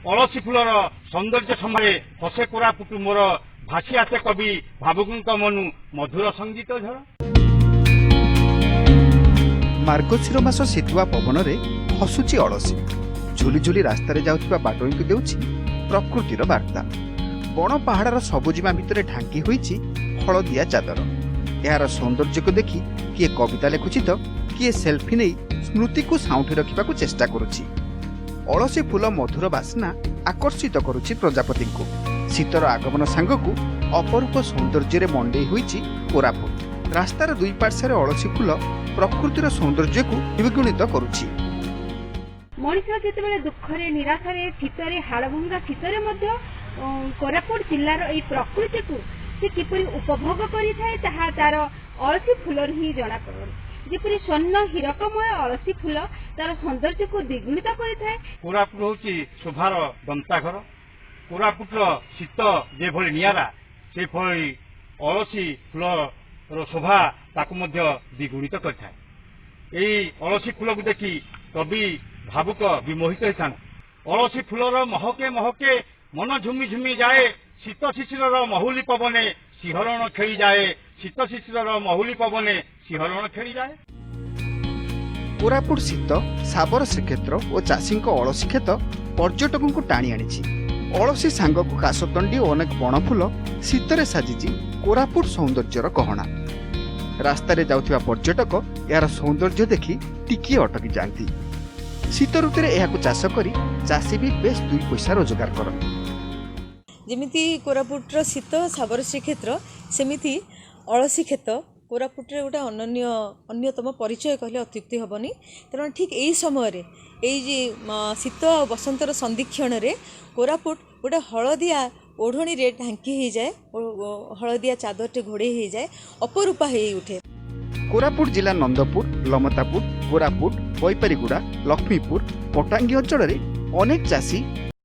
ଅଳସୀ ଫୁଲର ସୌନ୍ଦର୍ଯ୍ୟ ସମ୍ଭାରେ ହସେ କୋରାପୁଟ ମୋର, ଭାସି ଆସେ କବି ଭାବୁକଙ୍କ ମନୁ ମଧୁର ସଙ୍ଗୀତ ଝର। ମାର୍ଗଶିର ମାସ ଶୀତୁଆ ପବନରେ ହସୁଛି ଅଳସୀ। ଝୁଲି ଝୁଲି ରାସ୍ତାରେ ଯାଉଥିବା ବାଟୋଇଙ୍କୁ ଦେଉଛି ପ୍ରକୃତିର ବାର୍ତ୍ତା। ବଣ ପାହାଡ଼ର ସବୁଜିମା ଭିତରେ ଢାଙ୍କି ହୋଇଛି ହଳଦିଆ ଚାଦର। ଏହାର ସୌନ୍ଦର୍ଯ୍ୟକୁ ଦେଖି କିଏ କବିତା ଲେଖୁଛି ତ କିଏ ସେଲ୍ଫି ନେଇ ସ୍ମୃତିକୁ ସାଉଁଟି ରଖିବାକୁ ଚେଷ୍ଟା କରୁଛି। ଅଳସୀ ଫୁଲ ମଧୁର ବାସ୍ନା ଆକର୍ଷିତ କରୁଛି ପ୍ରଜାପତିଙ୍କୁ। ଶୀତର ଆଗମନ ସାଙ୍ଗକୁ ଅପରୂପ ସୌନ୍ଦର୍ଯ୍ୟରେ ମଣ୍ଡେଇ ହୋଇଛି କୋରାପୁଟ। ରାସ୍ତାର ଦୁଇ ପାର୍ଶ୍ୱରେ ଅଳସୀ ଫୁଲ ପ୍ରକୃତିର ସୌନ୍ଦର୍ଯ୍ୟକୁ ଦ୍ୱିଗୁଣିତ କରୁଛି। ମଣିଷ ଯେତେବେଳେ ଦୁଃଖରେ, ନିରାଶାରେ, ଶୀତରେ, ହାଡ଼ଭଙ୍ଗା ଶୀତରେ ମଧ୍ୟ କୋରାପୁଟ ଜିଲ୍ଲାର ଏଇ ପ୍ରକୃତିକୁ ସେ କିପରି ଉପଭୋଗ କରିଥାଏ, ତାହା ତାର ଅଳସୀ ଫୁଲରୁ ହିଁ ଜଣାପଡ଼େ। ଯେପରି ସ୍ୱର୍ଣ୍ଣ ହୀରକମୟ ଅଳସୀ ଫୁଲ ତାର ସୌନ୍ଦର୍ଯ୍ୟକୁ ଦ୍ୱିଗୁଣିତ କରିଥାଏ। କୋରାପୁଟ ହେଉଛି ଶୋଭାର ଗନ୍ତାଘର। କୋରାପୁଟର ଶୀତ ଯେଭଳି ନିଆରା, ସେଭଳି ଅଳସୀ ଫୁଲର ଶୋଭା ତାକୁ ମଧ୍ୟ ଦ୍ୱିଗୁଣିତ କରିଥାଏ। ଏଇ ଅଳସୀ ଫୁଲକୁ ଦେଖି କବି ଭାବୁକ ବିମୋହିତ ହୋଇଥାନ୍ତି। ଅଳସୀ ଫୁଲର ମହକେ ମହକେ ମନ ଝୁମି ଝୁମି ଯାଏ, ଶୀତ ଶିଶିରର ମହୁଲି ପବନେ ଶିହରଣ ଖେଳିଯାଏ, ଶୀତ ଶିଶିରର ମହୁଲି ପବନେ ଶିହରଣ ଖେଳିଯାଏ। କୋରାପୁଟ ଶୀତ, ଶାବର ଶ୍ରୀକ୍ଷେତ୍ର ଓ ଚାଷୀଙ୍କ ଅଳସୀ କ୍ଷେତ ପର୍ଯ୍ୟଟକଙ୍କୁ ଟାଣି ଆଣିଛି। ଅଳସୀ ସାଙ୍ଗକୁ କାଶତଣ୍ଡି ଓ ଅନେକ ବଣଫୁଲ ଶୀତରେ ସାଜିଛି କୋରାପୁଟ ସୌନ୍ଦର୍ଯ୍ୟର ଗହଣା। ରାସ୍ତାରେ ଯାଉଥିବା ପର୍ଯ୍ୟଟକ ଏହାର ସୌନ୍ଦର୍ଯ୍ୟ ଦେଖି ଟିକିଏ ଅଟକି ଯାଆନ୍ତି। ଶୀତ ଋତୁରେ ଏହାକୁ ଚାଷ କରି ଚାଷୀ ବି ବେଶ୍ ଦୁଇ ପଇସା ରୋଜଗାର କରନ୍ତି। ଯେମିତି କୋରାପୁଟର ଶୀତ, ଶାବର ଶ୍ରୀକ୍ଷେତ୍ର, ସେମିତି ଅଳସୀ କ୍ଷେତ କୋରାପୁଟରେ ଗୋଟେ ଅନନ୍ୟ, ଅନ୍ୟତମ ପରିଚୟ କହିଲେ ଅତ୍ୟୁକ୍ତି ହେବନି। କାରଣ ଠିକ୍ ଏଇ ସମୟରେ, ଏଇ ଯେ ଶୀତ ଆଉ ବସନ୍ତର ସନ୍ଧିକ୍ଷଣରେ କୋରାପୁଟ ଗୋଟେ ହଳଦିଆ ଓଢ଼ଣୀରେ ଢାଙ୍କି ହେଇଯାଏ, ହଳଦିଆ ଚାଦରଟେ ଘୋଡ଼େଇ ହେଇଯାଏ, ଅପରୂପା ହେଇ ଉଠେ। କୋରାପୁଟ ଜିଲ୍ଲା ନନ୍ଦପୁର, ଲମତାପୁଟ, କୋରାପୁଟ, ବୈପାରିଗୁଡ଼ା, ଲକ୍ଷ୍ମୀପୁର, ପଟାଙ୍ଗୀ ଅଞ୍ଚଳରେ ଅନେକ ଚାଷୀ